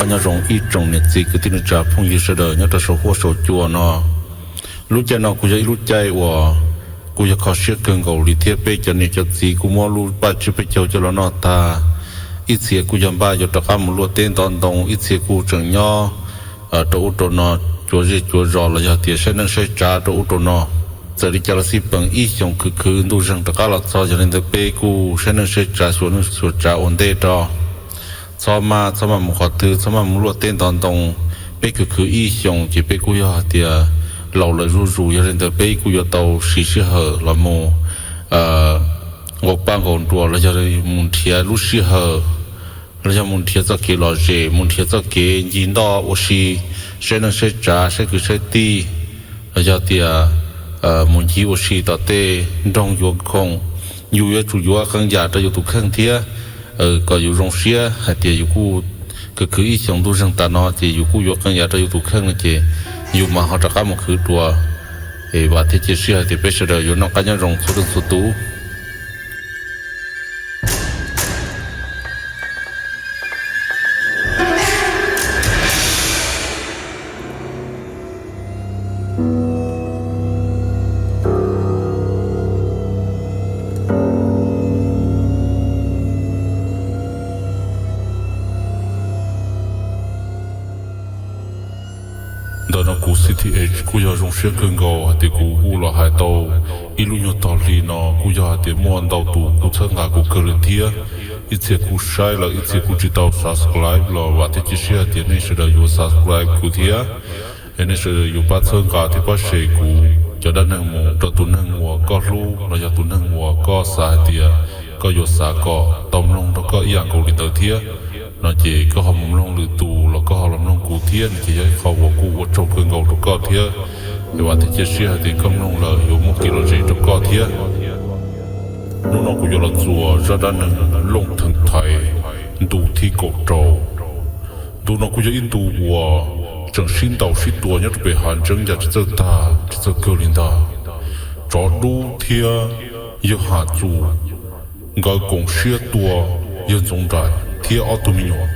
Nyob zoo ib tsoom niam txiv kwv tij neej tsa phooj ywg sawv daws nyob rau saum huab saum cua no. Lub caij no kuj yog ib lub caij uas kuj yog kho siab kawg nkaus li thiab peb cov niam cov txiv kuj muab lub paj tsiab peb caug coj los noj tag. Ib txhia kuj yog npaj yuav rov qab mus luaj teb ntov ntoo, ib txhia kuj tseem nyob rau ub rau no cuav zej cuav zos los yog tias saib neej saib tsav rau ub rau no. Txawm li cas los xij peem ib xyoos khwv khwv ntuj zeeg rov qab los txog, yog li ntawd peb kuj saib neej saib tsav xyuas neej xyuas tsav ua ntej rau. Txhob maj txhob maj mus qhov twg, txhob maj mus luaj teb ntov ntoo. Peb khwv khwv ib xyoos ces peb kuj yog hais tias laus lawm zuj zus, yog li ntawd peb kuj yuav tau siv sij hawm los mus nqaus paj nqaus nruas los yog mus nrhiav lub sij hawm, los yog mus nrhiav txoj kev lom zem, mus nrhiav txoj kev ncig ntoj ua si, saib neej saib tsav, saib kwv saib tij, los yog tias mus ncig ua si tom tej nroog yuav khoom. Yus yuav tsum yuav qee yam rau yus tus kheej thiab, kom yus zoo siab hais tias yus kuj khwv khwv ib xyoos ntuj zeeg tas no ces yus kuj yuav qee yam rau yus tus kheej no ces yus mam ho rov qab mus khwv dua. Es vam thiab cia siab hais tias peb sawv daws yuav noj qab nyob zoo txhua leej txhua tus. Ntawm no kuv C T H kuj yog zoo siab kawg nkaus hais tias kuv kuj los hais tau ib lub nyuag tog hli no, kuj yog hais tias muaj ntau tus kuj txhawb nqa kuv kawg li thiab. Ib txhia kuj saib lawm, ib txhia kuj tsis tau subscribe los vam thiab cia siab hais tias nej sawv daws yuav subscribe kuv thiab. Es nej sawv daws yuav pab txhawb nqa thiab pab share kuv cov dab neeg mus rau tus neeg uas koj hlub los yog tus neeg uas koj xav hais tias koj yuav xav kom tau mloog rau koj ib yam nkaus li ntawd thiab no ces koj ho mus mloog lwm tus los koj ho los mloog kuv thiab no ces yog ib qho uas kuj ua tsaug kawg nkaus rau koj thiab. Es vam thiab cia siab hais tias koj mloog lawm yuav muaj kev lom zem rau koj thiab. Hnub no kuv yuav los txuas zaj dab neeg Looj Theev Thaiv ntu thib kaum rau. Ntu no kuj yog ib ntu uas tseem sib ntaus sib tua nyob rau pem hav ntseeb, cas tsis txawj tag tsis txawj kawg li ntag. Tsov Dub thiab yawg Ham Txus nkawd koom siab tua yawg Ntxoov Nraim thiab ob tug me nyuam.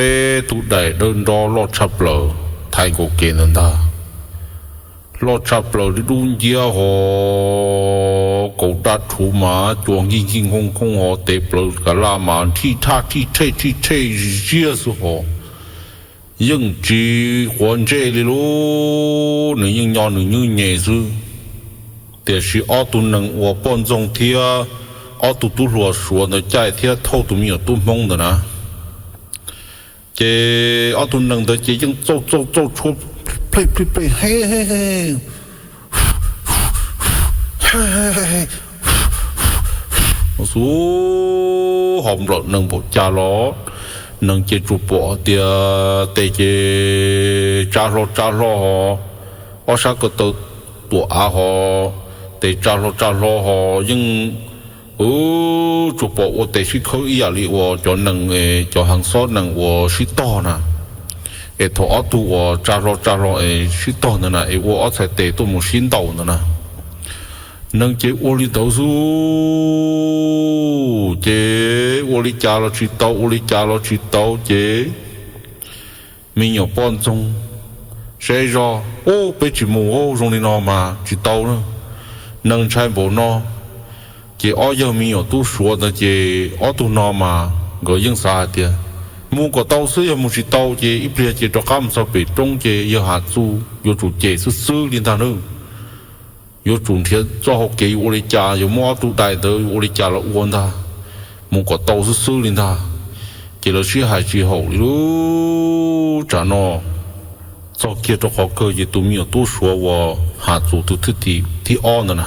Peb tus daim dawb nrob loj tshaj plaws thaiv nkaus kev ntawd ntag. Loj tshaj plaws li dub nciab ho, kaus daj rhuv mas cua nkij nkij nkoob nkoob ho, tes plawv kav laj mas nrhij thaj nrhij thej nrhij thej ziab xwb ho. Yeej tsis quav ntsej li lauj, nws yeej nyo nws nyuj nyem xwb. Tiam sis ob tug nees uas poj ntxoog thiab ob tug tub hluas suav ntawd caij thiab thauj tus me nyuam tub hmoob ntawd na, ces ob tug nees ntawd ces yeej txauj txauj txauj tshuab plej plij plej he xub ho nplawm nees npaum cas los nees ces tsuas pom hais tias tes ces tsa hlo tsa hlo ho, ob sab ko taw tuam av ho, tes tsa hlo tsa hlo ho yeej tsuas pom ua tes sib khawb ib yam li uas cov nees, cov heev xob nees uas sib tog na. Es thaum ob tug uas tsa hlo tsa hlo es sib tog ntawd na es ua ob txhais tes tuaj mus sib ntaus ntawd na. Nees ces ua li ntawd xwb, ces ua li cas los tsis tau, ua li cas los tsis tau ces me nyuam poj ntxoog saib zoj, ub, peb tsis mus, zoo li no mas tsis tau na. Nees ntshai npaum no, ces ob yawg me nyuam tub suav ntawd ces ob tug no mas nkawd yeej xav hais tias mus kom tau xwb, yog mus tsis tau ces ib pliag ces rov qab mus txog pem roob ces yawg Ham Txus yuav tsum cem xwb xwb li ntag na. Yuav tsum nrhiav txoj hau kev yuav ua li cas, yuav muab ob tug dais ntawd yuav ua li cas los ua ntag, mus kom tau xwb xwb li ntag. Ces lawv sib hais tsis haum li lub tsam no. Txog kiag rau qhov kawg ces tus me nyuam tub suav uas Ham Txus tus thwj tim thib ob ntawd na,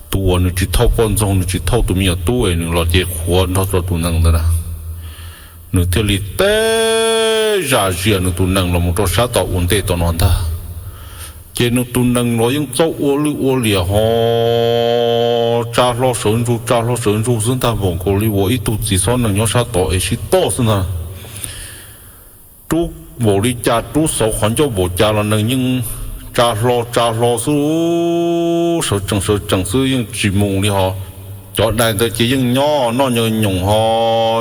tus uas nws tsis thauj poj ntxoog, nws tsis thauj tus me nyuam tub es nws los ces qhuav nrog rau tus nees ntawd na, nws thiaj li teb zam zias nws tus nees los mus rau sab tom ua ntej tom no ntag. Ces nws tus nees los yeej txawj ua lwj ua liam ho tsa hlo sawv ntsug tsa hlo sawv ntsug xwb ntag, npaum nkaus li uas ib tug txiv xob nees nyob sab tod es sib toj xwb ntag. Rub npaum li cas, rub xauv qhov ncauj npaum cas los nees yeej tsa hlo tsa hlo xwb, sawv tsees sawv tsees xwb yeej tsis mus li ho. Cov dais ntawd ces yeej nyob noj nyo nyoos ho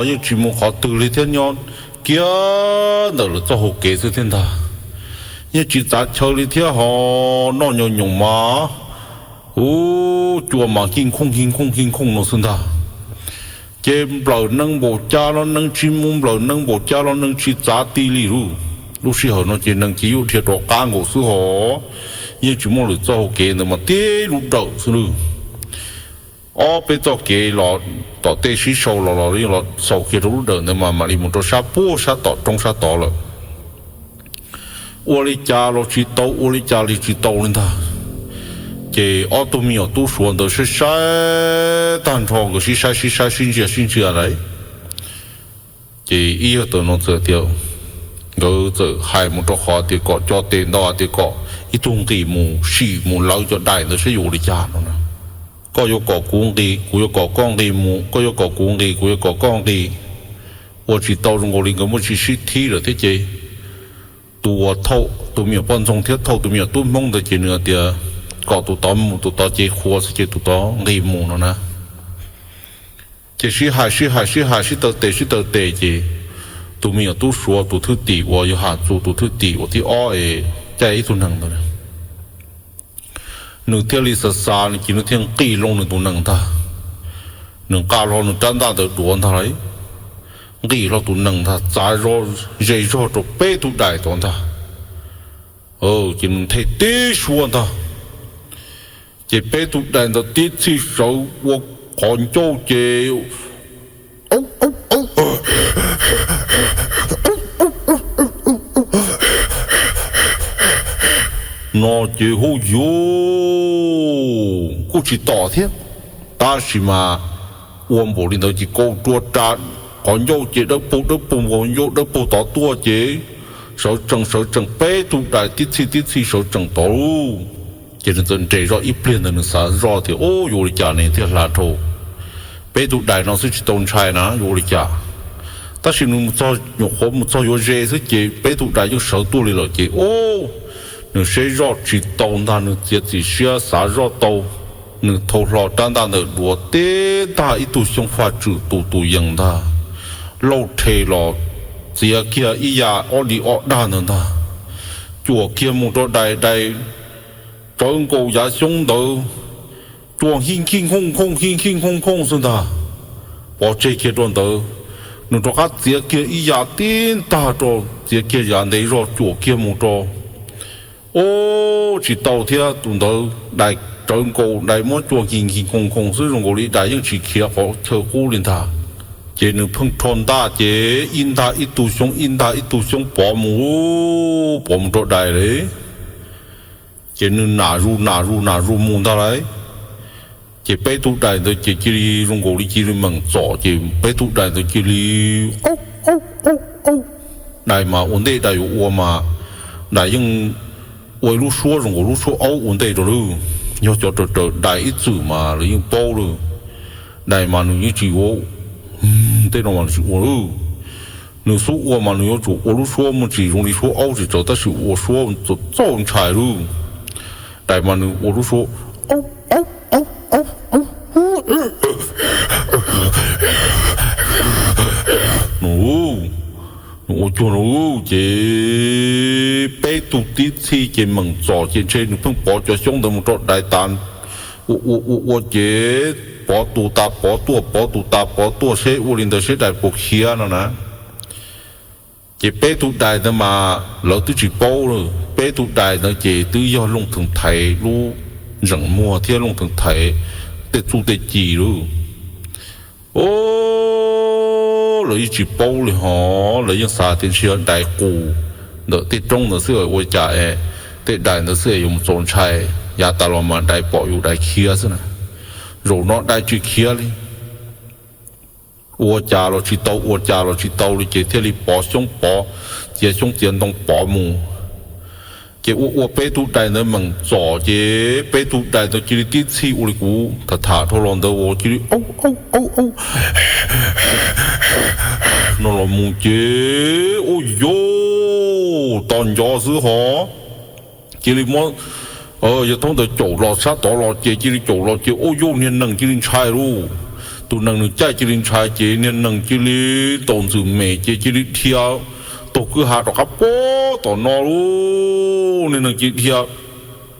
yeej tsis mus qhov twg li thiab, nyob kiag ntawm lawv txoj hau kev xwb thiab ntag. Yeej tsis txav chaw li thiab ho noj nyo nyoos mas, ub, cua mas kij nkhooj kij nkhooj kij nkhooj no xwb ntag. Ces nplawm nees npaum cas los nees tsis mus, nplawm nees npaum cas los nees tsis txav ti li lawm. Lub sij hawm no ces nees cia yuav dhia rov qab nkaus xwb ho, yeej tsis muaj lwm txoj hau kev ntawd mas tib lub dawm xwb lawm. Ob peb txoj kev los tom tej sib sau los los los xaus kiag rau lub dawm ntawd mas mam li mus rau sab puag sab tom roob sab tod lawm. Ua li cas los tsis tau, ua li cas li tsis tau li ntag. Ces ob tug me nyuam tub suav ntawd saib saib tag nrho, nkawd sib saib sib saib sib ntsia sib ntsia lawm. Ces ib yawg tawm no txawm tias, nkawd txawm hais mus rau qhov tias kom coj tes nto tias kom ib tug nqis mus sim mus lawv cov dais ntawd saib yuav ua li cas no na. Koj yuav kom kuv nqis, kuv yuav kom koj nqis mus, koj yuav kom kuv nqis, kuv yuav kom koj nqis. Ua tsis tau, zoo nkaus li nkawd muaj tsis sib thib lawm thiab ces tus uas thauj tus me nyuam poj ntxoog thiab thauj tus me nyuam tub hmoob ntawd ces nws tias kom tus tod mus, tus tod ces qhuas xwb ces tus tod nqis mus no na. Ces sib hais sib hais sib hais sib taw tes sib taw tes ces tus me nyuam tub suav tus thwj tim uas yog Ham Txus tus thwj tim uas thib ob es caij ib tug nees ntawd, nws thiaj li xav xav ces nws thiaj nqis loo nws tus nees ntag. Nws nqa hlo nws rab ntaj ntawd duav ntag lauj, nqis hlo tus nees ntag, txav zog ze zog rau peb tug dais tod ntag. Ces nws nthe tib suab ntag, ces peb tug dais ntawd tib txhij sawv ua qhov ncauj ces no ces hu yus kuj tsis tom thiab, tab sis mas ua npaum li ntawd ces kaus rua ras qhov ncauj ces dawb paug dawb paug nkaus ncauj dawb paug tod tuaj ces sawv tsees sawv tsees peb tug dais tib txhij tib txhij sawv tsees tod lauj. Ces nws txawm nres zog ib pliag ntawd nws xav zoj tias, ub, yuav ua li cas ne thiaj hla dhau peb tug dais no xwb tsis tau ntshai na, yuav ua li cas. Tab sis nws mus txog nyuam qhuav mus txog yuav ze xwb ces peb tug dais yeej sawv tuaj li lawm ces ub, nws seb zoj tsis tau ntag, nws txiav txim siab xav zoj tau, nws thau hlo rab ntaj ntawd duav tib ntag ib tug xyoob faj tswm tus tus yees ntag, lauj rhe los txiav kiag ib yam ob li ob dag ntawd ntag, cuam kiag mus rau dais, dais rawv nkaus yav xyoob ntawd, cuam hi khij nkhooj nkhooj hi khij nkhooj nkhooj xwb ntag. Pov tseg kiag rau ntawd, nws rov qab txiav kiag ib yam tib ntag rau, txiav kiag yav ntev zog cuam kiag mus rau. Ub, tsis tau thiab, tus ntawd dais rawv nkaus dais muab cuam hi khij nkhooj nkhooj xwb, zoo nkaus li dais yeej tsis khiav qhov chaw qub li ntag. Ces nws pheej rho ntaj ces ib ntag ib tug xyoob ib ntag ib tug xyoob pov mus, pov mus rau dais li. Ces nws nam zus nam zus nam zus mus ntag lauj. Ces peb tug dais ntawd ces cia li zoo nkaus li cia li meem txom, ces peb tug dais ntawd cia li aub aub aub aub. Dais mas ua ntej dais yuav ua mas dais yeej ua ib lub suab zoo nkaus lub suab aub ua ntej rau lawm. Yog cov raws raws dais ib txwm mas lawv yeej paub lawm. Dais mas nws yeej tsis yuav, tej no mas nws tsis ua lawm. Nws xub ua mas nws yuav tsum ua lub suab muaj tsis zoo li suab aub tsis txawv tab sis ua suab txaus ntshai lawm. Dais mas nws ua lub suab aub aub aub aub aub. Nws, nws ua cuag no ces peb tug tib txhij ces meem txom ces ntshe nws pheej pov cov xyoob ntawd mus rau dais tas, ua ua ua ua ces pov tus tas pov tuaj pov tus tas pov tuaj seb ua li ntawd seb dais puas khiav no na. Ces peb tug dais ntawd mas lawv twb tsis paub lawm, peb tug dais ntawd ces twb yog Looj Theev Thaiv lub ntseem muag thiab Looj Theev Thaiv tej txuj tej ci lawm. Ub, lawv yeej tsis paub li hos, lawv yeej xav tias ntshe yog dais qus ntawm tej roob ntawd xwb ua cas es tej dais ntawd xwb es yuav mus txaus ntshai. Yav tas los mas dais pom yus dais khiav xwb na, zaum no dais tsis khiav li. Ua cas los tsis tau, ua cas los tsis tau li ces thiaj li pov xyoob pov, txiav xyoob txiav ntoo pov mus. Ces ua ua peb tug dais ntawd meem txom ces peb tug dais ntawd cia li tib txhij ua li kuv tham tham dhau los ntawd uas cia li aub aub aub aub no los mus ces ua yuj to nco xwb hos. Cia li muab yawg thaub ntawd caum los sab tod los ces cia li caum los ces ua yuj niag nees cia li ntshai lauj. Tus nees nws caij cia li ntshai ces niag nees cia li tau ntxwm mem ces cia li dhia taug kwj ha rov qab puag tom no lauj. Niag nees cia li dhia,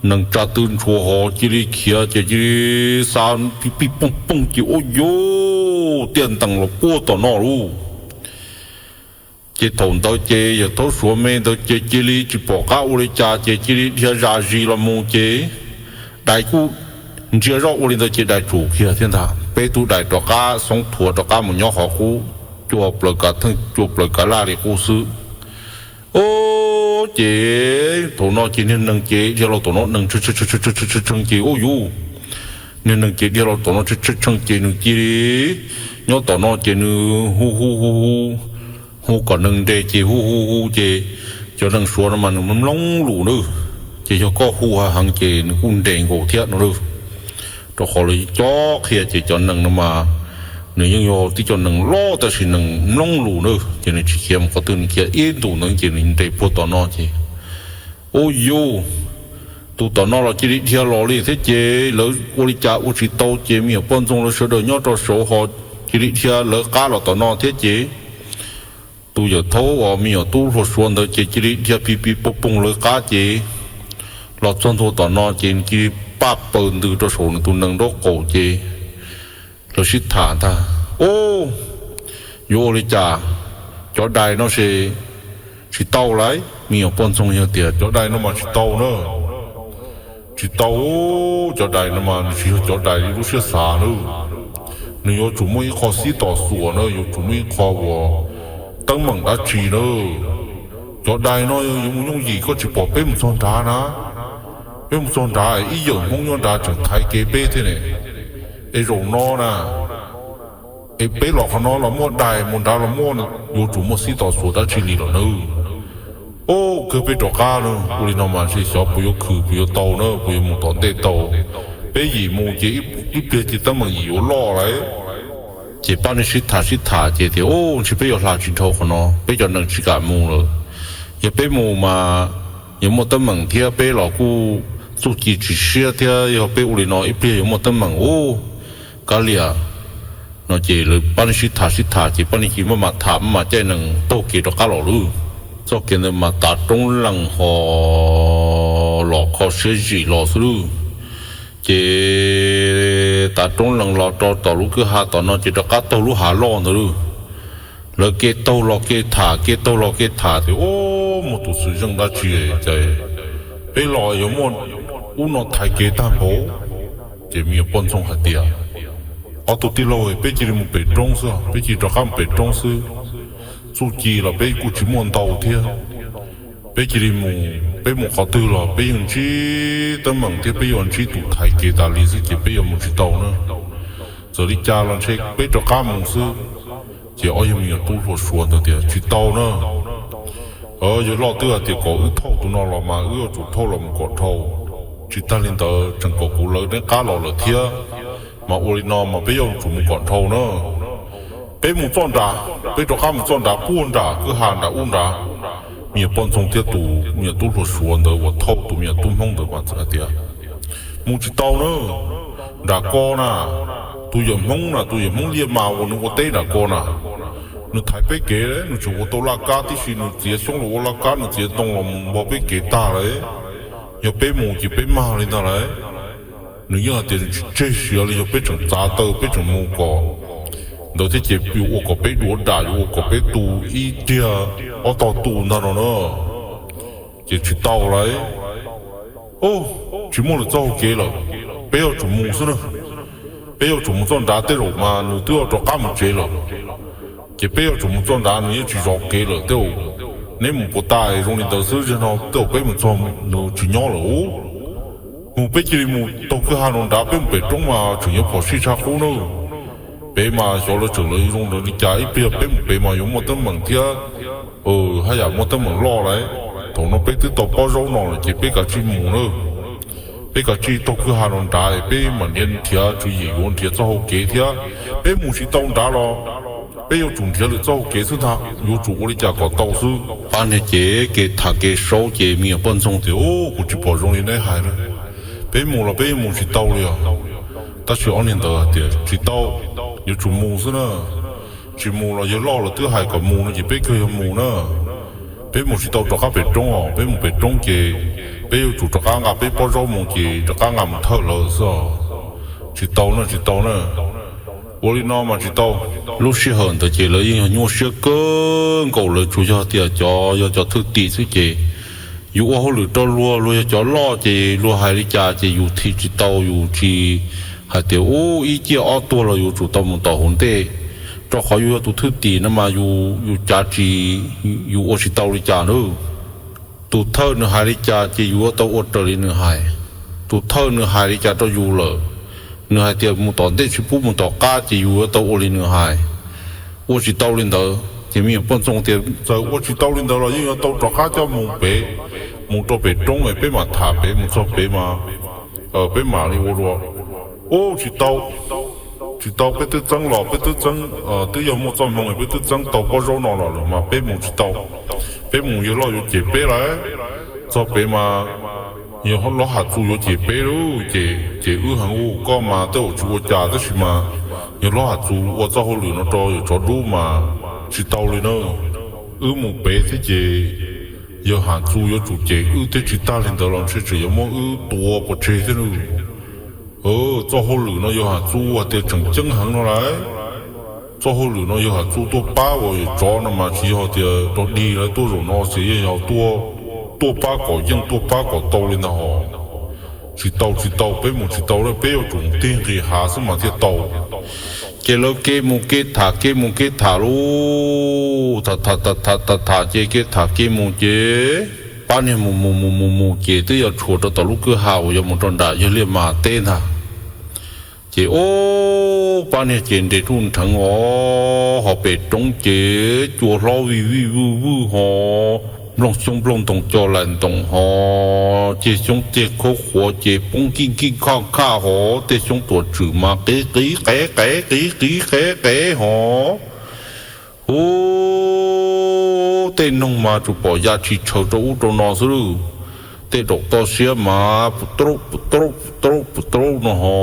nees tsa tw ntshua hos cia li khiav ces cia li xa pij pij pooj pooj ces ua yuj tiaj ntees los puag tom no lauj. Ces thaum ntawd ces yawg thaub suav me ntawd ces cia li tsis pom qab ua li cas ces cia li dhia zam zis los mus ces dais kuj ntsia zoj ua li ntawd ces dais tsum kiag thiab ntag. Peb tug dais rov qab xoob thuav rov qab mus nyob hauv qub, cua plaws kav theej cua plaws kav laj li qub xwb. Ces thaum no ces niag nees ces dhia los tom no nees tshee ces ua yuj, niag nees ces dhia los tom no tshee ces nws cia li nyob tom no ces nws hu hu hu hu, hu kom nees nres ces hu hu hu ces cov nees suav no mas nws mloog lus na. Ces yog koj hu heev ces nws kuj nres nkaus thiab no lauj. Rau qhov lawv cob qhia ces cov nees no mas nws yeej yog tib co nees loj tab sis nees mloog lus na, ces nws tsis khiav mus qhov twg, nws khiav ib ntus ntawd ces nws nres puag tom no ces ua yuj, tus tom no los cia li dhia los li thiab ces lawv ua li cas ua tsis tau ces me nyuam poj ntxoog lawv sawv daws nyob rau saud ho cia li dhia lawv qab los tom no thiab ces tus yawm thaub uas me nyuam tub hluas suav ntawd ces cia li dhia pij pij pooj pooj lawv qab ces los txog ntua tom no ces nws cia li paj paws ntws rau saum nws tus nees nraub qaum ces lawv sib tham ntag, Ub, yuav ua li cas? Cov dais no ces tsis tau lauj. Me nyuam poj ntxoog yog tias, Cov dais no mas tsis tau na, tsis tau. Cov dais no mas nws tsis yog cov dais li lub siab xav na. Nws yuav tsum muaj ib qho xib tos xuas na, yuav tsum muaj ib qho uas teeb meem dab tsi na. Cov dais no yuav mus yooj yim, koj tsis pom peb mus txog nrad na, peb mus txog nrad ib yawm Hmoob nyob nrad tseem thaiv kev peb thiab ne. Es zaum no na, es peb los qhov no los muaj dais, mus nrad los muaj, yuav tsum muaj xib tos xuas dab tsi li los nawb. Ub, kawg peb rov qab na, ua li no mas ntshe xyov puas yuav khwm puas yuav tau na, puas yuav mus tom ntej tau. Peb yim mus ces ib pliag ces teeb meem yim yuav loj lauj. Ces pab neeg sib tham sib tham ces tias, Ub, ntshe peb yuav hla tsis dhau qhov no, peb cov nees tsis kam mus lawm. Yog peb mus mas yuav muaj teeb meem thiab peb los kuj txuj ci tsis siab thiab, yog peb ua li no ib pliag yuav muaj teeb meem ub, kav liam. No ces lawv pab neeg sib tham sib tham ces pab neeg cia li maj mam tham maj mam caij nees taug kev rov qab los lawm. Txoj kev ntawd mas tav roob lees ho los kho siab zim los xwb lawm. Ces tav roob lees los rau tom lub kwj ha tom no ces rov qab taug lub hav loj ntawd lawm. Lawv kev taug los kev tham, kev taug los kev tham tias, Ub, muaj tus xwm zeej dab tsi ces peb los yuav muaj ub no thaiv kev tag npaum. Ces me nyuam poj ntxoog hais tias, Ob tug tij laug, peb cia li mus pem roob xwb, peb cia li rov qab mus pem roob xwb. Txuj ci los peb kuj tsis muaj ntau thiab. Peb cia li mus, peb mus qhov twg los peb yeej ntsib teeb meem thiab peb yuav ntsib tus thaiv kev tas li xwb ces peb yuav mus tsis tau na. Txawm li cas los ntshe peb rov qab mus xwb. Ces ob yawg me nyuam tub hluas suav ntawd tias, Tsis tau na. Yawg loj twb hais tias kom wb thauj tus no los mas wb yuav tsum thauj los mus kom dhau. Tsis tag li ntawd tseem kom kuv lawv neb qab los lawm thiab, mas ua li no mas peb yuav tsum mus kom dhau na. Peb mus txoj nrad, peb rov qab mus txoj nrad puag nram kwj ha nram ub nrad. Me nyuam poj ntxoog thiab tus me nyuam tub hluas suav ntawd uas thauj tus me nyuam tub hmoob ntawd mas txawm hais tias, Mus tsis tau na. Nram ko na, tus yawm hmoob na, tus yawm hmoob liaj mas uas nws ua teb nram ko na, nws thaiv peb kev, nws tseem ua tau laj kab tib si, nws txiav xyoob los ua laj kab, nws txiav ntoo los mus npog peb kev tag lawm. Yog peb mus ces peb mag li ntag lauj. Nws yeej hais tias nws tsis tseg siav li, yog peb tseem txav taw peb tseem mus kom ntawd thiab ces yuav ua kom peb duav dam, yuav ua kom peb tu ib tiag ob tog tu ntag no na. Ces tsis tau lauj. Tsis muaj lwm txoj hau kev lawm, peb yuav tsum mus xwb na. Peb yuav tsum mus txoj nrad, tej zaum mas nws twb rov qab mus tsev lawm. Ces peb yuav tsum mus txoj nrad, nws yeej tsis zov kev lawm. Tej zaum neb mus puas tas zoo li ntawd xwb, zaum no tej zaum peb mus txog nws tsis nyob lawm. Mus peb cia li mus taug kwj ha no nrad, peb mus pem roob mas tseem yuav phom sij tshaj qub na. Pem mas xyov lawv tseem lawv zoo lawv li cas, ib pliag peb mus pem mas yuav muaj teeb meem thiab, haj yam muaj teeb meem loj lauj. Thaum no peb twb tau pob zaub no lawm ces peb kav tsij mus na. Peb kav tsij taug kwj ha no nrad, peb mam nrhiav, nrhiav tswv yim yuav nrhiav txoj hau kev thiab. Peb mus tsis tau nrad los peb yuav tsum nrhiav lwm txoj hau kev xwb ntag, yuav tsum ua li cas kom tau xwb. Pab niag ces kev tham kev saub ces me nyuam poj ntxoog tias, Ub, kuv tsis pom zoo li neb hais na. Peb mus los peb yeej mus tsis tau li os. Tab sis ob niag ntawd hais tias, Tsis tau, yuav tsum mus xwb na. Tsis mus los yawg loj lawv twb hais kom mus no ces peb kawg yog mus na. Peb mus tsis tau rov qab pem roob os, peb mus pem roob ces peb yuav tsum rov qab nqa peb pob zaub mus ces rov qab nqa mus thawj lawv xwb os. Tsis tau na, tsis tau na. Ua li no mas tsis tau. Lub sij hawm ntawd ces lawv yeej yog nyuaj siab kawg nkaus, lawv tsuas yog tias cov, yog cov thwj tim xwb ces yus ua hauj lwm rau luag, luag yog cov loj ces luag hais li cas ces yus thim tsis tau, yus tsis hais tias ub ib ciaj ob tuag los yuav tsum tau mus tom hauv ntej. Rau qhov yus yog tus thwj tim no mas yus, yus cav tsis, yus ua tsis tau li cas na. Tus thawj nws hais li cas ces yus yuav tau ua raws li nws hais. Tus thawj nws hais li cas rau yus lawm, nws hais tias mus tom ntej tsis pub mus tom qab ces yus yuav tau ua li nws hais. Ua tsis tau li ntawd ces me nyuam poj ntxoog tias, Txawm ua tsis tau li ntawd los yeej yuav tau rov qab coj mus pem, mus rau pem roob es peb mam tham pem, mus txog pem mas peb mam li ua dua. Ub, tsis tau, tsis tau, peb twb txeeb los, peb twb txeeb, twb yog muaj txoj hmoo es peb twb txeeb tau pob zaub no los lawm mas peb mus tsis tau. Peb mus yawg loj yuav cem peb lawm. Txog pem mas yawg hlob Ham Txus yuav cem peb lawm ces, ces wb heev ua koj mas tej zaum tsis ua cas, tab sis mas yawg hlob Ham Txus ua txoj hauj lwm no rau yawm tsov dub mas tsis tau li na. Wb mus pem thiab ces yawg Ham Txus yuav tsum cem wb thiab, tsis tag li ntawd los ntshe tseem yuav muab wb tua pov tseg thiab na. Txoj hauj lwm no yawg Ham Txus hais tias tseem ceeb heev no lauj. Txoj hauj lwm no yawg Ham Txus tuaj pab uas yawm tsov no mas tsis yog tias dog dig lawv tuaj zaum no xwb, yeej yog tuaj, tuaj pab kom yeej, tuaj pab kom tau li ntag hos. Tsis tau, tsis tau, peb mus tsis tau lawm, peb yuav tsum tig nqis hav xwb mas thiaj tau. Ces lawv kev mus kev tham, kev mus kev tham lauj, tham tham tham tham tham ces kev tham kev mus ces pab niag mus mus mus mus mus ces twb yuav tshuav rau tom lub kwj ha uas yuav mus rau nram yawg Liaj Mas teb ntag. Ces ub, pab niag ces nres ruj nrheev os, ho pem roob ces cua hlob vij vij vwj vwj ho, nplooj xyoob nplooj ntoos co lais ntoos ho, ceg xyoob ceg khaub qhuav ces poob nkij nkij khaj khaj ho, tej xyoob tuam tswm mas qiv qiv qev qev qiv qiv qev qev ho. Ub, tej noog mas tsuas pom ya tshis tshaws rau ub rau no xwb lauj. Tej daum toj siab mas pus traub pus traub pus traub pus traub no ho.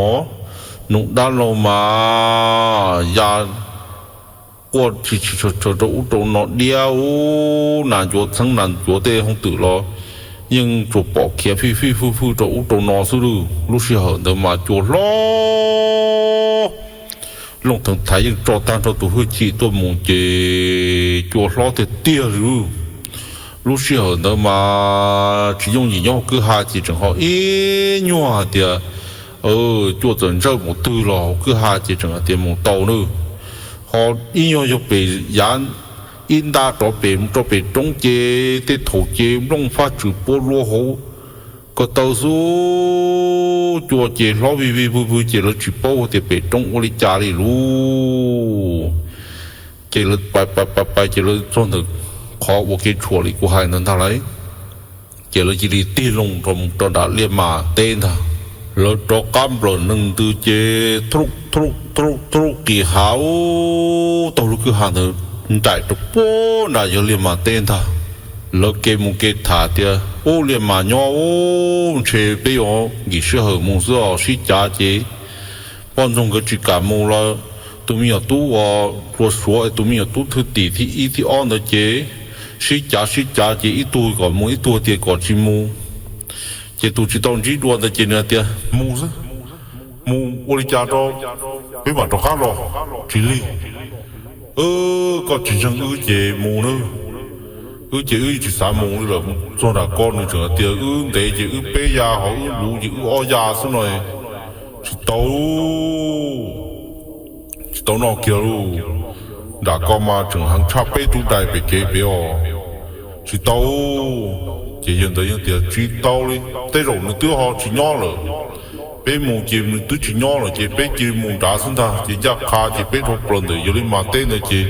Noog dab laug mas ya quaj tshis tshis tshaws tshaws rau ub rau no diab ub, nas ncuav txheeb nas ncuav tej hoob twm los yeej tsuas pom khiav fij fij fwj fwj rau ub rau no xwb lauj. Lub sij hawm ntawd mas cua hlob, Looj Theev Thaiv yeej tso tag nrho tus hwj chim tuaj mus ces cua hlob tiag tiag li lauj. Lub sij hawm ntawd mas tsis yooj yim nyob hauv kwj ha ces tseem ho ib nyuag hais tias cua txawm ntsawj mus twg los hauv kwj ha ces tseem hais tias mus tau na. Ho ib nyuag yog pem yav ib nta rov pem rau pem roob ces tej thaum ces nplooj faj tswm pua lua hauv ko taw xwb, cua ces hlob vij vij vwj vwj ces lawv tsis paub tias pem roob ua li cas li lauj. Ces lawv pais pais pais pais ces lawv txog ntawm qhov ua kev tshuam li kuv hais ntawd ntag lauj. Ces lawv cia li tig loo rau mus rau nram Liaj Mas teb ntag. Lawv rov qab nplawm nees ntws ces thauj thauj thauj thauj qis hav ub taug lub kwj ha ntawd nraim rau puag nram yawg Liaj Mas teb ntag. Lawv kev mus kev tham tias, Ub, Liaj Mas nyob ub, ntshe peb yuav nkim sij hawm mus xwb os, sib cav ces poj ntxoog nkawd tsis kam mus los tus me nyuam tub uas hluas Suav es tus me nyuam tub thwj tim thib ib thib ob ntawd ces sib cav sib cav ces ib tug kom mus ib tug tias kom tsis mus. Ces tus tsis tau ntsib dua ntawd ces nws hais tias, Mus xwb, mus ua li cas rau, peb mam rov qab los, tsis lig. Koj tsis ntseeg wb ces mus nawb. Wb ces wb tsis xav mus li lawm. Txog nram ko nws tseem hais tias wb ntev ces wb peb ya, ho wb luv ces wb ob ya xwb no. Tsis tau, tsis tau noj kiag lauj. Nram ko mas tseem heev tshaj peb tug dais pem kev pem os. Tsis tau. Ces yawg ntawd yeej tias tsis tau li, tej zaum nws twb ho tsis nyob lawm. Peb mus ces nws twb tsis nyob lawm ces peb cia li mus nrad xwb ntag. Ces ncaj qha ces peb dhau plaws ntawm yawg Liaj Mas teb ntawd ces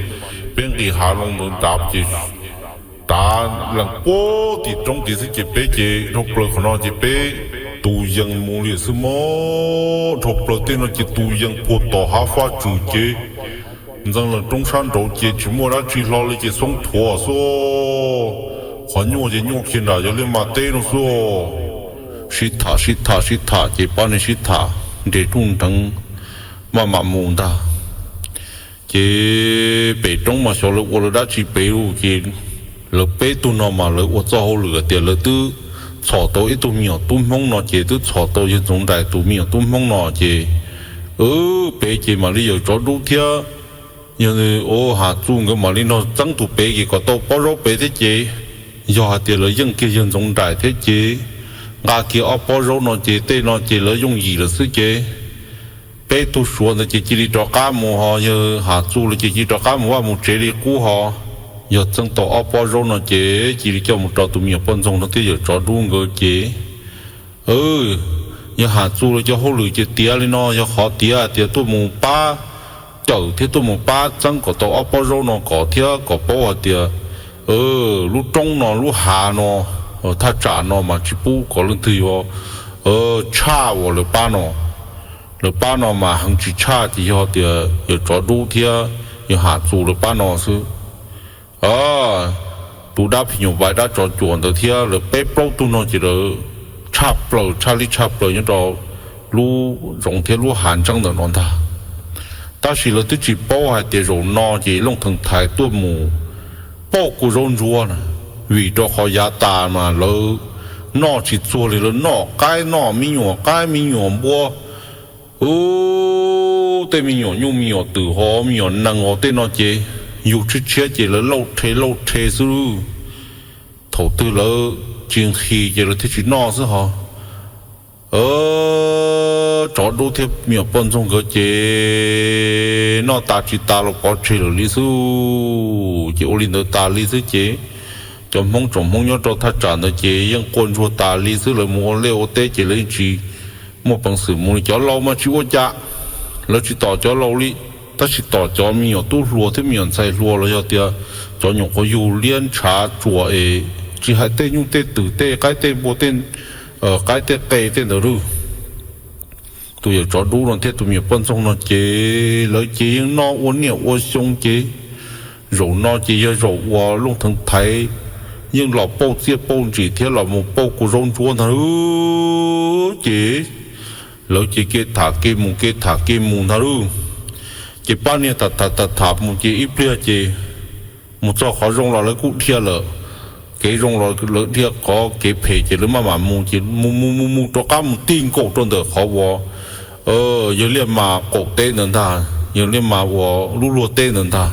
peb nqis hav loo ntawd nrad ces tav lees puag tim roob tid xwb ces peb ces dhau plaws qhov no ces peb tus yees mus li xwb mog. Dhau plaws tej no ces tus yees puag tom hav faj tswm ces ntxeev lees roob sab nraud ces tsis muaj dab tsi hlo li ces xoob thuav xwb. Qhov nyuaj ces nyuaj kiag nram yawg Liaj Mas teb no xwb. Sib tham sib tham sib tham ces pab neeg sib tham nres ruj nreev maj mam mus ntag. Ces pem roob mas xyov lawv ua lawv dab tsi pem lawm ces lawv peb tug no mas lawv ua txoj hauj lwm tias lawv twb txhom tau ib tug me nyuam tub Hmoob no ces twb txhom tau yawg Ntxoov Nraim tus me nyuam tub Hmoob no ces pem ces mam li yawm Tsov Dub thiab yawg Ham Txus nkawd mam li nrog txeeb tus pem ces kom tau pob zaub pem thiab ces yog hais tias lawv yeej kiag yawg Ntxoov Nraim thiab ces nqa kiag ob pob zaub no ces tej no ces lawv yooj yim lawm xwb ces peb tug Suav ntawd ces cia li rov qab mus ho yawg Ham Txus lawv ces cia li rov qab mus vaj mus tsev li qub ho. Yog txeeb tau ob pob zaub no ces cia li coj mus rau tus me nyuam poj ntxoog no thiab yawm Tsov Dub nkawd ces yawg Ham Txus lawv cov hauj lwm ces tiav li no yog qhov tiav tias tuaj mus pab cawm thiab tuaj mus pab txeeb kom tau ob pob zaub no kom thiab kom paub hais tias lub roob no lub hav no thaj tsam no mas tsis pub kom leej twg yuav tshaj uas lawv pab no. Lawv pab no mas heev tsis tshaj ces yog tias yawm Tsov Dub thiab yawg Ham Txus lawv pab no xwb. Tus dab phim nyuj vais dab tsov cuam ntawd thiab lawv peb plaub tug no ces lawv tshaj plaws tshaj li tshaj plaws nyob rau lub zoov thiab lub hav ntseeb ntawm no ntag. Tab sis lawv twb tsis paub hais tias zaum no ces Looj Theev Thaiv tuaj mus pauj kua zaub ntsuab na, vim rau qhov yav tas mas lawv noj tsis txuag li, lawv noj qaib noj me nyuam qaib me nyuam npua, ub, tej me nyuam nyuj me nyuam twm ho me nyuam nees ho tej no ces yug tshiab tshiab ces lawv lauj rhe lauj rhe xwb. Thaum twg lawv tsis nqhis ces lawv thiaj tsis noj xwb ho. Tsov Dub thiab me nyuam poj ntxoog nkawd ces noj tas tsis tas los pov tseg lawm li xwb. Ces ua li ntawd tas li xwb ces cov Hmoob tsoom Hmoob nyob rau thaj tsam ntawd ces yeej quaj ntsuag tas li xwb, lawv mus ua liaj ua teb ces lawv yeej tsis muaj peev xwm mus li. Cov laus mas tsis ua cas, lawv tsis tom cov laus li, tab sis tom cov me nyuam tub hluas thiab me nyuam ntxhais hluas los yog tias cov nyuam qhuav yug liab ntshav tsuas es tsis hais tej nyuj tej twm tej qaib tej npua tej qaib tej qe tej ntawd lawm. Tus yawm Tsov Dub no thiab tus me nyuam poj ntxoog no ces lawv ces yeej noj ua niaj ua xyoo ces zaum no ces yog zaum uas Looj Theev Thaiv yeej los pauj txiaj pauj ntsim thiab los mus pauj kua zaub ntsuab ntag lauj. Ces lawv ces kev tham kev mus kev tham kev mus ntag lauj. Ces pab niag tham tham tham tham mus ces ib pliag ces mus txog qhov zoo los lawv kuj dhia lawm, kev zoo los lawv dhia, qhov kev phem ces lawv maj mam mus ces mus mus mus mus rov qab mus ti nkaus rau ntawm qhov uas yawg Liaj Mas qaum teb ntawd ntag, yawg Liaj Mas uas lub luag teb ntawd ntag.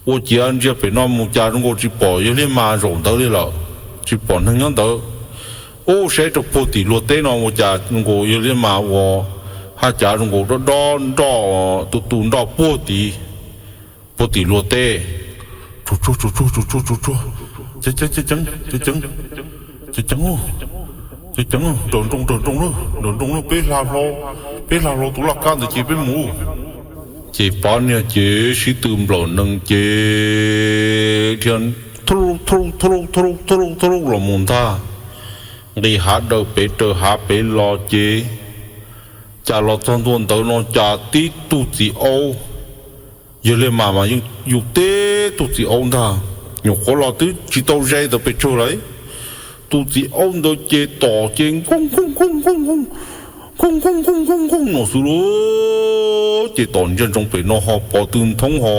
Ua ciav ntsia pem no mus cas zoo nkaus tsis pom yawg Liaj Mas zaum ntawd li lawm, tsis pom neeg nyob ntawd. Ub, saib rau puag tim luag teb no ua cas zoo nkaus yawg Liaj Mas uas haj cav zoo nkaus dob dob nroj, tu tu nroj puag tid, puag tim luag teb. Tsuag tsuag tsuag tsuag tsuag tsuag tsuag tsuag, ceev ceev ceev ceev ceev ceev, nrawm nroos nrawm nroos na, nrawm nroos na, peb hla hlo, peb hla hlo tus laj kab ntawd ces peb mus. Ces pab niag ces sib tw nplawm nees ces dhia thauj thauj thauj thauj thauj los mus ntag. Nqis hav daws pem raws hav pem los ces cas los txog ntua ntawd no cas tib tug txiv aub, yawg Liaj Mas mas yeej yug tib tug txiv aub ntag, nyuam qhuav los twb tsis tau ze ntawd pes tsawg lawm. Tus txiv aub ntawd ces tom ces nkooj nkooj nkooj nkooj nkooj nkooj nkooj nkooj nkooj no xwb lauj. Ces tom ntsia ntsoov pem no ho pom tw nthoob ho,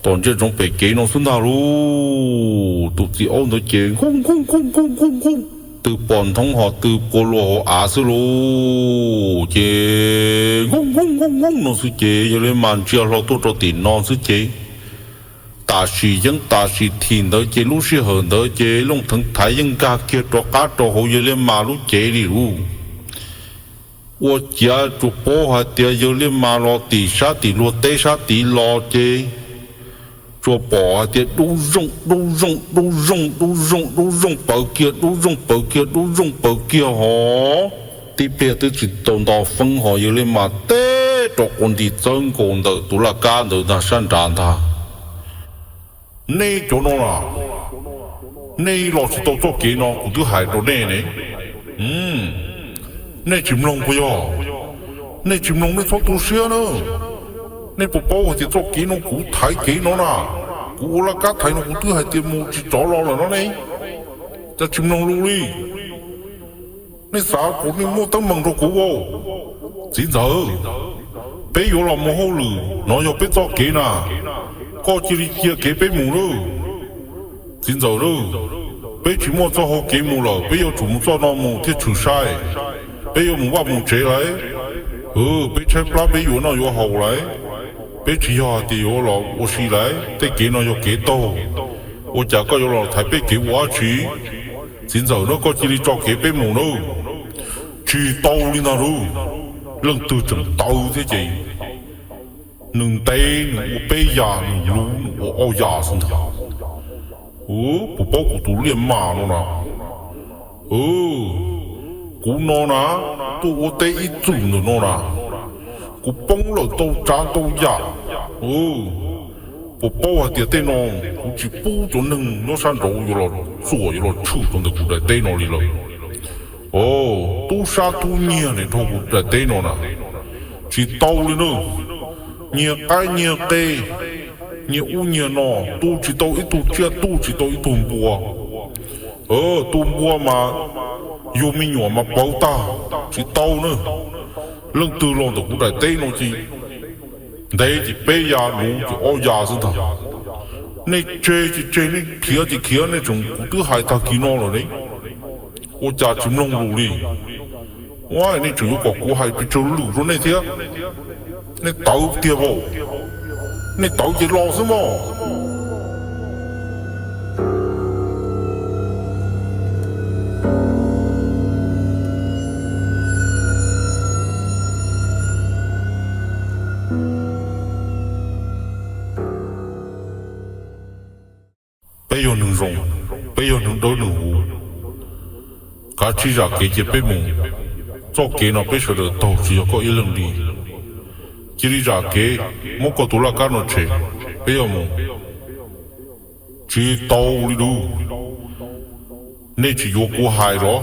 tom ntsia ntsoov pem kev no xwb ntag lauj. Tus txiv aub ntawd ces nkooj nkooj nkooj nkooj nkooj nkooj, tw pom nthoob ho tw pua luag hauv av xwb lauj. Ces nkooj nkooj nkooj nkooj no xwb ces yawg Liaj Mas ntsia hlo tuaj rau tim no xwb ces tam sim yeeb tam sim thim ntawd ces lub sij hawm ntawd ces Looj Theev Thaiv yeej nkag kiag rov qab rau hauv yawg Liaj Mas lub cev li lauj. Ua ciav tsuas paub hais tias yawg Liaj Mas los tim sab tim luag teb sab tid los ces tsuas pom hais tias dub zooj dub zooj dub zooj dub zooj dub zooj pawv kiag dub zooj pawv kiag dub zooj pawv kiag ho. Tib pliag twb tsis tau nto feeb ho yawg Liaj Mas teb rau quas nti txawb nkaus ntawm tus laj kab ntawd ntag sab nrad ntag. Nej cov no na, nej los tsis tau txoj kev no kuv twb hais rau nej ne. Nej tsis mloog puas yog? Nej tsis mloog nej txhob tu siab na. Nej puas paub hais tias txoj kev no kuv thaiv kev no na, kuv ua laj kab thaiv no kuv twb hais tias mus tsis rov los lawm no ne, cas tsis mloog lus li? Nej xav kom nej muaj teeb meem rau kuv a? Txiv ntxawm, peb yuav los mus hauj lwm no yog peb txoj kev na, koj cia li cia kev peb mus lauj. Txiv ntxawm lauj, peb tsis muaj txoj hau kev mus lawm, peb yuav tsum mus txoj no mus thiaj tshwm sai. Peb yuav mus vaj mus tsev lauj. Peb tshaib plab peb yuav noj yuav haus lauj. Peb tsis yog hais tias yuav los ua si lauj, tej kev no yog kev taug. Ua cas koj yuav los thaiv peb kev ua dab tsi? Txiv ntxawm no koj cia li tso kev peb mus lauj. Tsis tau li ntag lauj. Leej twg tseem tawv thiab ces nws ntev nws ua peb yam, nws luv nws ua ob yam xwb ntag. Puas paub kuv tus liaj mas no na? Kuv no na, tuaj ua teb ib txwm ntawm no na, kuv poob lawm ntau tsav ntau yam. Puas paub hais tias tej no kuv tsis pub cov neeg nyob sab nraud yuav los txuam yuav los tshwm rau ntawm kuv daim teb no li lawm. Tub sab tub nyiag nim dhau kuv daim teb no na, tsis tau li na. Nyiag qaib nyiag qe, nyiag ub nyiag no, tu tsis tau ib tug tsiaj, tu tsis tau ib tug npua. Tu npua mas yug me nyuam mas pauv tag, tsis tau na. Leej twg los ntawm kuv daim teb no ces ntev ces peb ya, luv ces ob ya xwb ntag. Nej tseg ces tseg, nej khiav ces khiav, nej tseem, kuv twb hais tag kis no lawm ne. Ua cas tsis mloog lus li? Ua, nej tseem yuav kom kuv hais pes tsawg lwm rau nej thiab? Nej tawv tiag as. Nej tawv ces los xwb mog. Peb yog neeg zoo, peb yog neeg dawb neeg huv, kav tsij zam kev cia peb mus. Txoj kev no peb sawv daws taug, tsis yog koj ib leeg li. Cia li zam kev, muab koj tus laj kab no tshem, peb yuav mus. Tsis tau li lauj. Nej tsis yuav kuv hais los?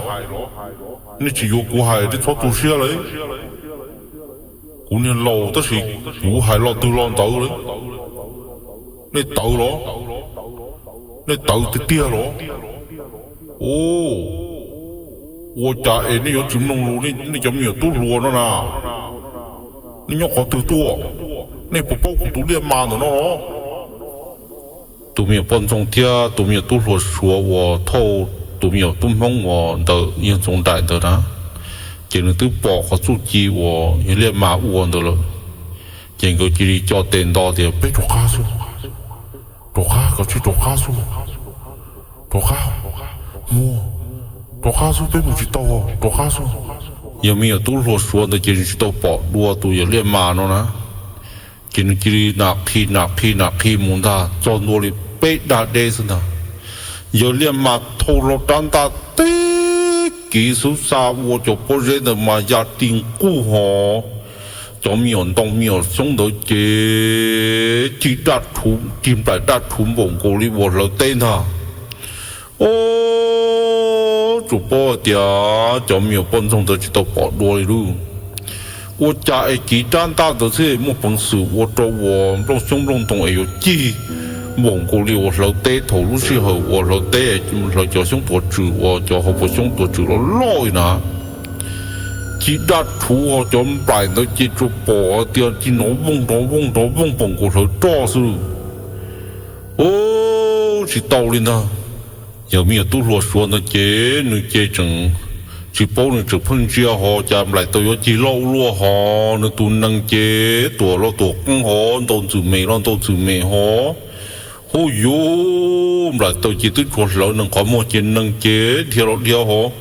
Nej tsis yuav kuv hais, nej txhob tu siab lauj. Kuv niag laus tab sis kuv hais los twg los ntawd lauj. Nej tawv los? Nej tawv tiag tiag los? Ua cas es nej yuav tsis mloog lus, nej cov me nyuam tub hluas no na? Nej nyob qhov twg tuaj? Nej puas paub kuv tus liaj mas ntawm no los? Tus me nyuam poj ntxoog thiab tus me nyuam tub hluas Suav uas thauj tus me nyuam tub Hmoob uas ntawm yawg Ntxoov Nraim ntawd na, ces nws twb pom qhov txuj ci uas yawg liaj mas ua ntawd lawm. Ces nkawd cia li co tes nto tias, peb rov qab xwb, rov qab, kav tsij rov qab xwb, rov qab, mus, rov qab xwb, peb mus tsis tau, rov qab xwb. Yawg me nyuam tub hluas Suav ntawd ces nws tsis tau pom dua tus yawg liaj mas no na. Ces nws cia li nam qhi nam qhi nam qhi mus ntag, txog ntua li peb dag deb xwb ntag. Yawg liaj mas thau hlo rab ntaj tib kiv xub xa ua cov pob zeb ntawd mas ya ti nquj hos. Cov me nyuam ntoo me nyuam xyoob ntawd ces cig daj rhuv, cig nplaim daj rhuv npaum nkaus li uas hlawv teb ntag. Os, tsuas paub hais tias cov me nyuam poj ntxoog ntawd tsis tau pom dua li lauj. Ua cas es kiv rab ntaj ntawd xwb muaj peev xwm ua rau uas nplooj xyoob nplooj ntoo es yuav cig npaum nkaus li uas hlawv teb thaum lub sij hawm uas hlawv teb, hlawv cov xyoob tuav tswm uas cov hauv paus xyoob tuav tswm loj loj li na. Cig daj rhuv hos cov nplaim ntawd ces tsuas pom tias cig nrov vooj nrov vooj nrov vooj npaum nkaus hlawv roj xwb. Ub, tsis tau li ntag. Yawg me nyuam tub hluas Suav ntawd ces nws ces tseem tsis paub, nws tseem pheej ntsia hos cas nplaim taws yuav cig loj ua luaj hos nws tus nees ces tuam los tuam qeeb hos ntau ntxwm mem los ntau ntxwm mem hos. Huj yuv, nplaim taws ces twb tsuas hlawv nees, qhov muag ces nees ces dhia los dhia hos,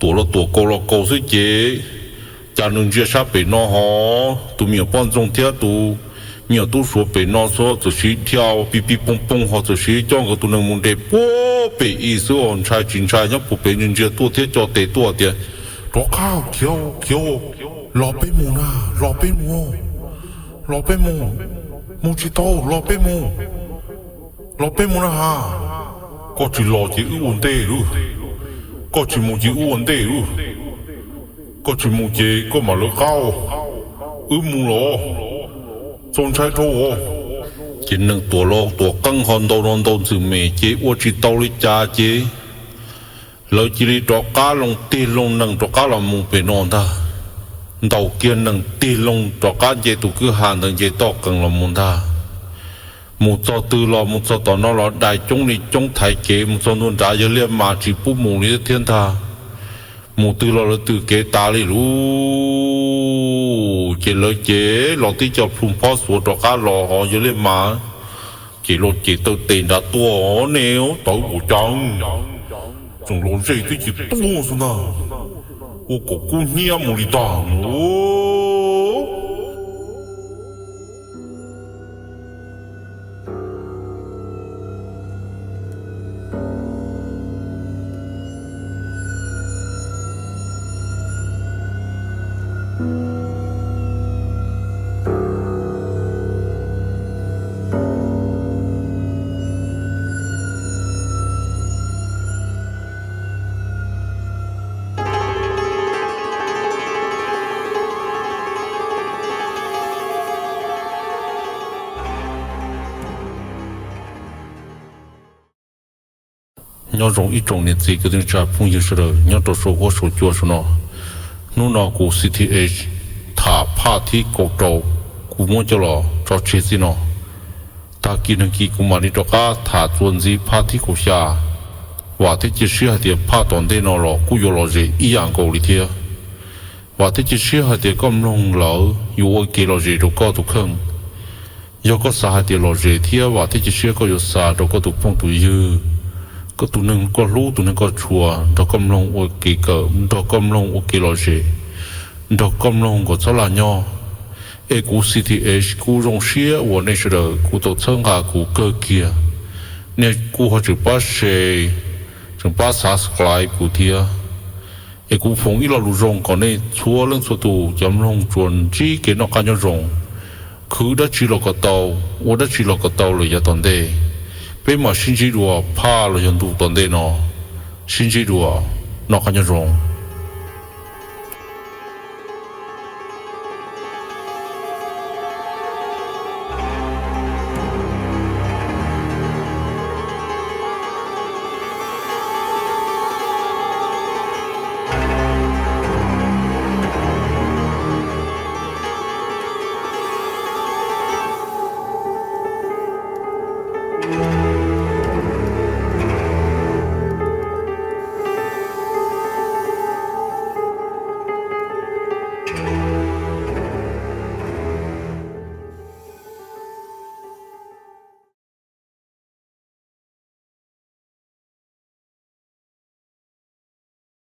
tuam los tuam kaus los kaus xwb ces cas nws ntsia sab pem no hos tus me nyuam poj ntxoog thiab tus me nyuam tub Suav pem no xwb txawm siv dhia pis pis poog poog hos txawm siv coj nkawd tus nees mus nres puag pem ib xwb os, ntshai tsis ntshai nyob puag pem ntsia ntsia tuaj thiab co tes tuaj tias, rov qab, khiav, khiav, los peb mus na, los peb mus, los peb mus, mus tsis tau, los peb mus. Los peb mus na has. Koj tsis los ces wb ua ntej lauj. Koj tsis mus ces wb ua ntej lauj. Koj tsis mus ces koj mam lawv qab. Wb mus los txaus ntshai dhau os. Ces neeg tuam laus tuam qeej ho ntau no ntau ntxwm mem ces ua tsis tau li cas ces lawv cia li rov qab loo tig loo nees rov qab los mus pem no ntag. Ntaus kiag nees tig loo rov qab nce tus kwj ha ntawd nce toj qees los mus ntag. Mus txog twg los mus txog tom no los dais coob li coob thaiv kev mus txog ntua nrad yawg liaj mas tsis pub mus li thiab ntag. Mus twg los lawv twm kev tas li lauj. Ces lawv ces los tib co plhu phob xuav rov qab los ho yawg liaj mas ces los ces taw tes nrad tuaj ne, tawv ua cas tseem los ze twb ces tuaj xwb ntag. Ua kom kub hnyiab mus li tag. Nyob zoo ib tsoom niam txiv kwv tij neej tsa phooj ywg sawv daws nyob rau saum huab saum cua saum no. Hnub no kuv C T H tham phaj thib kaum rau, kuv muab coj los tso tseg txij no. Tag kis neeg kis kuv mam li rov qab tham txuas ntxiv phaj thib kaum xya. Vam thiab cia siab hais tias phaj tom ntej no los kuj yuav lom zem ib yam nkaus li thiab. Vam thiab cia siab hais tias koj mloog lawm yuav ua kev lom zem rau koj tus kheej. Yog koj xav hais tias lom zem thiab vam thiab cia siab koj yuav xa rau koj tus phooj tus ywg, koj tus neeg koj hlub tus neeg koj tshua nrog koj mloog ua kev kawm, nrog koj mloog ua kev lom zem, nrog koj mloog kom txhob laj nyob. Es kuv C T H kuj zoo siab uas nej sawv daws kuj tau txhawb nqa kuv kawg kiag. Nej kuj ho tseem pab share, tseem pab subscribe kuv thiab. Es kuv foom ib lo lus zoo kom nej txhua leej txhua tus cov mloog tsuas ntsib kev noj qab nyob zoo, khwv dab tsi los kom tau, ua dab tsi los kom tau lawm yav tom ntej. Peb mam sib ntsib dua phaj los yog ntu tom ntej no. Sib ntsib dua, noj qab nyob zoo.